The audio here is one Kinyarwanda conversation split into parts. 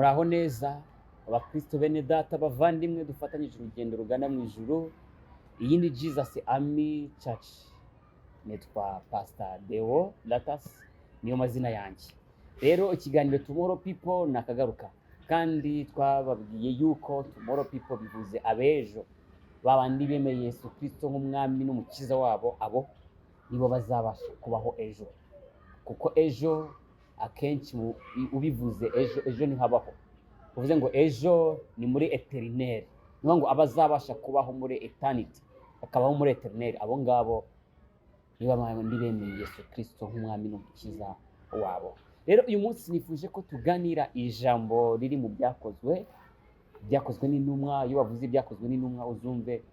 Muraho neza abakristo, bene data, bavandimwe dufatanyije urugendo rugana mu ijuru. Iyi ni Jesus Army Church, nitwa Pastor Deo Latas, niyo mazina yanjye. Rero ikiganiro Tomorrow People nakagaruka, kandi twababwiye yuko Tomorrow People bivuze abejo, babandi bemeye Yesu Kristo nk'umwami n'umukiza wabo. Abo nibo bazabasha kubaho ejo, kuko ejo akenshi ubivuze ejo, ejo ntihabaho. Uvuze ngo ejo ni muri éternel, ni ngo abazabasha kubaho muri eternity, bakabaho muri éternel, abo ngabo niba bandi bemeye Yesu Kristo nk'umwami n'umukiza wabo. Rero uyu munsi nifuje ko tuganira ijambo riri mu Byakozwe n'Intumwa. Iyo bavuze Ibyakozwe n'Intumwa, uzumve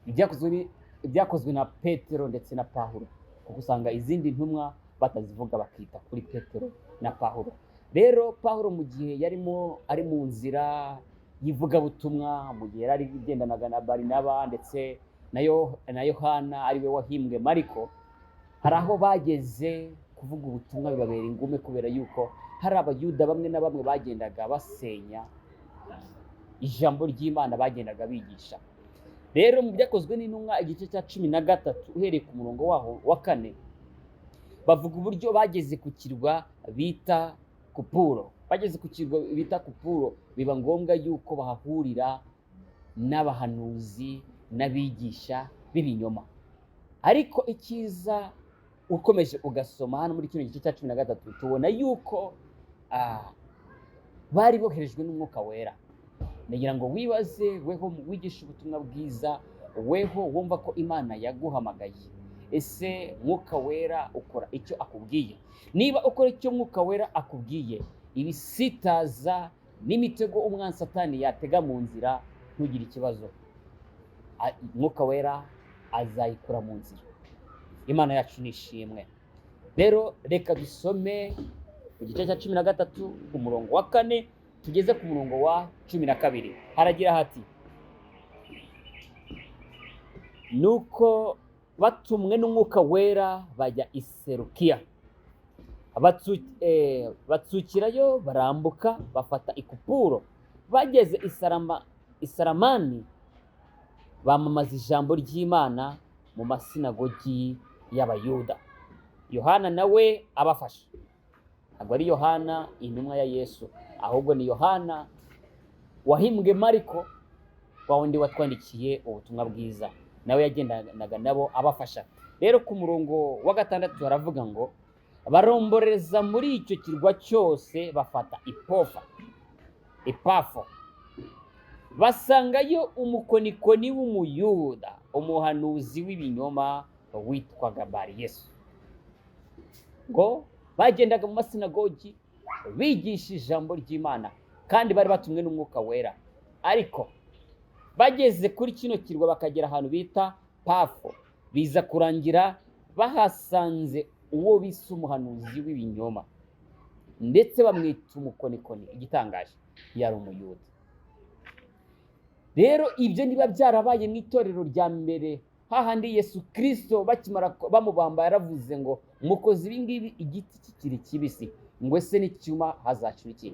ibyakozwe na Petero ndetse na Pawulo, kuko usanga izindi ntumwa batazivuga, bakita kuri Petero na Pawulo. Rero Pawulo, mu gihe yarimo ari mu nzira y'ivugabutumwa, mu gihe yari agendanaga na Barinaba ndetse na Yohana, ariwe wahimbwe Mariko, hari aho bageze kuvuga ubutumwa bibabera ingume, kubera yuko hari Abayuda bamwe na bamwe bagendaga basenya ijambo ry'Imana bagendaga bigisha. Rero mu Byakozwe n'Intumwa, igice cya 13, uhereye ku murongo waho wa 4, bavuga uburyo bageze ku kirwa bita Kupuro. Bageze ku kirwa bita Kupuro, biba ngombwa yuko bahahurira n'abahanuzi n'abigisha b'ibinyoma. Ariko icyiza, ukomeje ugasoma hano muri kino gice cya 13, tubona yuko bari boherejwe n'Umwuka Wera. Ndagira ngo wibaze, weho wigisha ubutumwa bwiza, weho wumva ko Imana yaguhamagaye, ese Mwuka Wera ukora icyo akubwiye? Niba ukora icyo Mwuka Wera akubwiye, ibisitaza n'imitego umwanzi Satani yatega mu nzira, ntugire ikibazo. Mwuka Wera azayikura mu nzira. Imana yacu ni ishimwe. Rero reka dusome ku gice cya 13, ku murongo wa 4 tugeze ku murongo wa 12. Haragira hati: "Nuko batumwe n'Umwuka Wera bajya i Serukiya, batsukirayo, barambuka bafata i Kupuro. Bageze i Salamani, bamamaza ijambo ry'Imana mu masinagogi y'Abayuda, Yohana nawe abafasha." Ntabwo ari Yohana intumwa ya Yesu, ahubwo ni Yohana wahimbwe Mariko, wa wundi watwandikiye ubutumwa bwiza, nawe yagendanaga nabo abafasha. Rero ku murongo wa 6 haravuga ngo: "Baromboreza muri icyo kirwa cyose, bafata Ipafo, basangayo umukonikoni w'Umuyuda, umuhanuzi w'ibinyoma witwaga Bari Yesu." Ngo bagendaga mu masinagogi bigisha ijambo ry'Imana, kandi bari batumwe n'Umwuka Wera. Ariko bageze kuri kino kirwa, bakagera ahantu bita Pafo, biza kurangira bahasanze uwo bise umuhanuzi w'ibinyoma, ndetse bamwita umukonikoni. Igitangaje, yari Umuyuda. Rero ibyo niba byarabaye mu itorero rya mbere, hahandi Yesu Kirisito bakimara bamubamba yaravuze ngo: "Mukoze ibi ngibi igiti kikiri kibisi, ngo ese nicyuma hazacura iki?"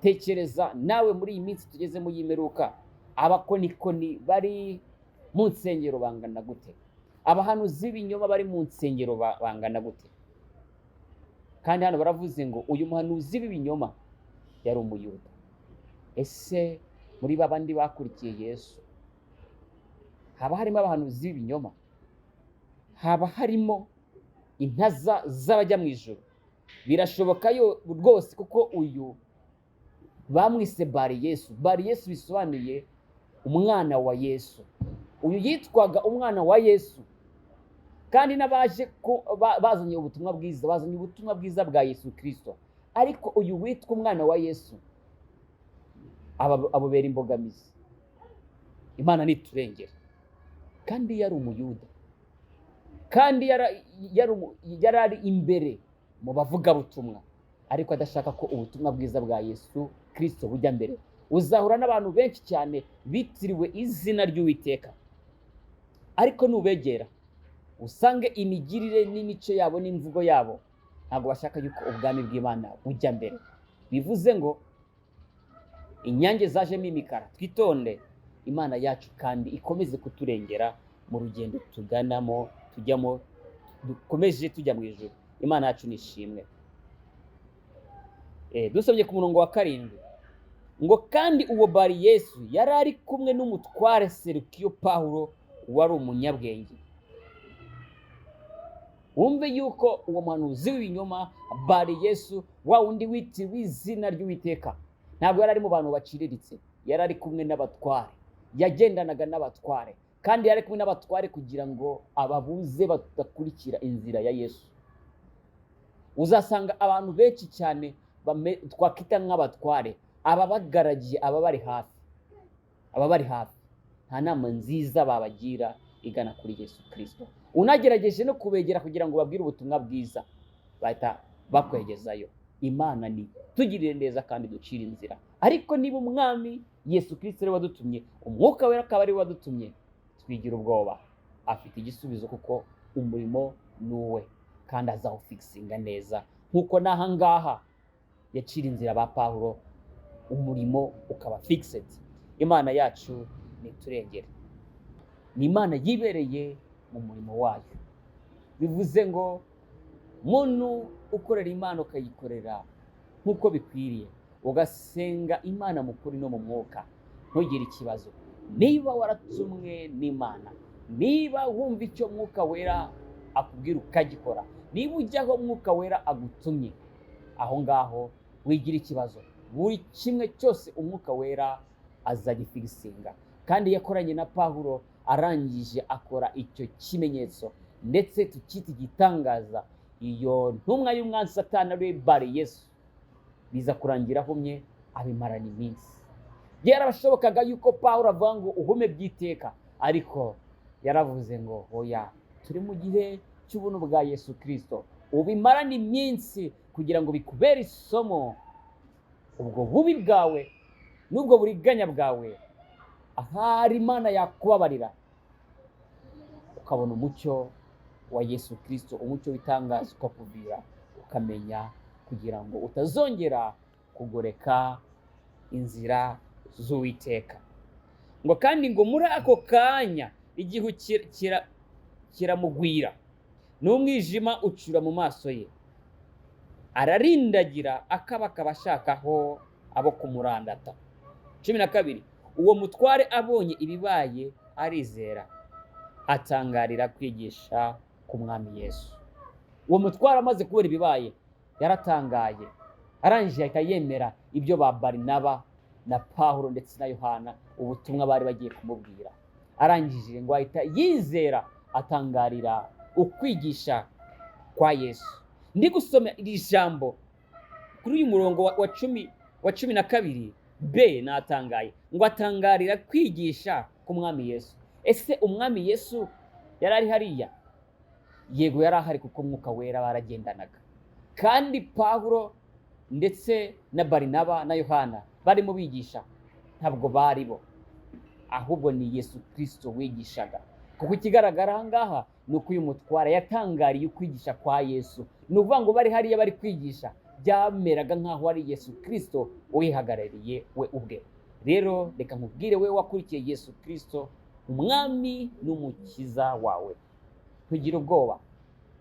Tekereza nawe, muri iyi minsi tugezemo y'imperuka, abakonikoni bari mu nsengero bangana gute? Abahanuzi b'ibinyoma bari mu nsengero bangana gute? Kandi hano baravuze ngo uyu muhanuzi w'ibinyoma yari Umuyuda. Ese muri ba bandi bakurikiye Yesu haba harimo abahanuzi b'ibinyoma? Haba harimo intaza z'abajya mu ijuru? Birashoboka yo rwose, kuko uyu bamwise Bari Yesu. Bari Yesu bisobanuye umwana wa Yesu. Uyu yitwaga umwana wa Yesu, kandi n'abaje bazanye ubutumwa bwiza, bazanye ubutumwa bwiza bwa Yesu Kirisito, ariko uyu witwa umwana wa Yesu abubera imbogamizi. Imana niturengera. Kandi yari Umuyuda, kandi yari ari imbere mu bavugabutumwa, ariko adashaka ko ubutumwa bwiza bwa Yesu Kirisito bujya mbere. Uzahura n'abantu benshi cyane bitiriwe izina ry'Uwiteka, ariko nubegera usange imigirire n'imico yabo n'imvugo yabo, ntabwo bashaka yuko ubwami bw'Imana bujya mbere. Bivuze ngo Inyange zajemo imikara. Twitonde, Imana yacu kandi ikomeze kuturengera mu rugendo tuganamo, tujyamo, dukomeje tujya mu ijuru. Imana yacu nishimwe. Dusomye ku murongo wa 7 ngo: "Kandi uwo Bari Yesu yari ari kumwe n'umutware Serukiyo Pawulo wari umunyabwenge." Wumve yuko uwo muhanuzi w'ibinyoma Bari Yesu, wa wundi witiriwe izina ry'Uwiteka, ntabwo yari ari mu bantu baciriritse, yari ari kumwe n'abatware, yagendanaga n'abatware, kandi yari kumwe n'abatware kugira ngo ababuze badakurikira inzira ya Yesu. Uzasanga abantu benshi cyane twakwita nk'abatware, ababagaragiye, ababari hafi, nta nama nziza babagira igana kuri Yesu Kirisito. Unagerageje no kubegera kugira ngo babwire ubutumwa bwiza, bahita bakwegezayo. Imana ni tugirire neza kandi ducire inzira. Ariko niba Umwami Yesu Kirisito ari we wadutumye, Umwuka Wera akaba ari we wadutumye, twigira ubwoba. Afite igisubizo kuko umurimo ni uwe, kandi azawufikisinga neza nk'uko n'aha ngaha yacira inzira ba Pawulo, umurimo ukaba fixed. Imana yacu niturengere. Ni Imana yibereye mu murimo wayo. Bivuze ngo muntu ukorera Imana, ukayikorera nk'uko bikwiriye, ugasenga Imana mu kuri no mu mwuka, ntugire ikibazo. Niba waratumwe n'Imana, niba wumva icyo Mwuka Wera akubwira ukagikora, niba ujya aho Mwuka Wera agutumye, aho ngaho wigira ikibazo. Buri kimwe cyose Umwuka Wera azagifigisinga. Kandi yakoranye na Pawulo, arangije akora icyo kimenyetso, ndetse tukita igitangaza. Iyo ntumwa y'umwanzi Satani ari we Bari Yesu, biza kurangira ahumye, abimarana iminsi. Byarabashobokaga yuko Pawulo avuga ngo uhume by'iteka, ariko yaravuze ngo oya, turi mu gihe cy'ubuntu bwa Yesu Kirisito, ubimarane iminsi kugira ngo bikubere isomo, ubwo bubi bwawe n'ubwo buriganya bwawe. Ahari Imana yakubabarira, ukabona umucyo wa Yesu Kirisito, umucyo w'itangaza ukakuvira, ukamenya, kugira ngo utazongera kugoreka inzira z'Uwiteka. Ngo kandi ngo muri ako kanya igihu kiramugwira, n'umwijima ucura mu maso ye, ararindagira, akabakaba ashakaho abo kumurandata. 12: "Uwo mutware abonye ibibaye arizera, atangarira kwigisha ku Mwami Yesu." Uwo mutware amaze kubona ibibaye yaratangaye, arangije ahita yemera ibyo ba Barinaba na Pawulo ndetse na Yohana, ubutumwa bari bagiye kumubwira. Arangije ngo ahita yizera, atangarira ukwigisha kwa Yesu. Ndi gusoma iri jambo kuri uyu murongo wa 12 b, natangaye ngo atangarira kwigisha ku Mwami Yesu. Ese Umwami Yesu yari ari hariya? Yego, yari ahari, kuko Umwuka Wera baragendanaga. Kandi Pawulo ndetse na Barinaba na Yohana barimo bigisha, ntabwo bari bo, ahubwo ni Yesu Kirisito wigishaga. Kuko ikigaragara aha ngaha ni uko uyu mutwara yatangariye ukwigisha kwa Yesu. Ni ukuvuga ngo bari hariya bari kwigisha, byameraga nk'aho ari Yesu Kirisito wihagarariye we ubwe. Rero reka nkubwire, we wakurikiye Yesu Kirisito Umwami n'Umukiza wawe, ntugire ubwoba.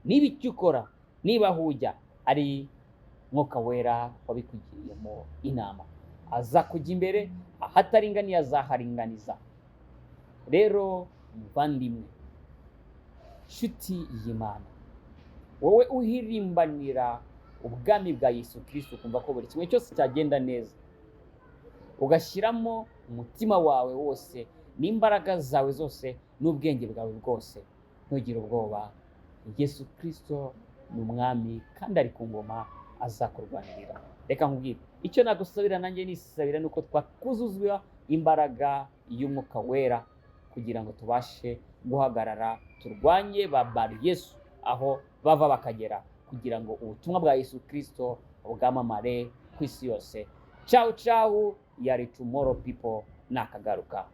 Niba icyo ukora, niba aho ujya ari Mwuka Wera wabikugiriyemo inama, aza kujya imbere, ahataringaniye azaharinganiza. Rero muvandimwe, nshuti y'Imana, wowe uhirimbanira ubwami bwa Yesu Kirisito, ukumva ko buri kimwe cyose cyagenda neza, ugashyiramo umutima wawe wose n'imbaraga zawe zose n'ubwenge bwawe bwose, ntugire ubwoba. Yesu Kirisito ni Umwami kandi ari ku ngoma, azakurwanirira. Reka nkubwire icyo nagusabira, nanjye nisabira, ni uko twakuzuzwa imbaraga y'Umwuka Wera kugira ngo tubashe guhagarara, turwanye ba Bari Yesu aho bava bakagera, kugira ngo ubutumwa bwa Yesu Kirisito bwamamare ku isi yose. Ciao ciao, yari Tomorrow People, nakagaruka.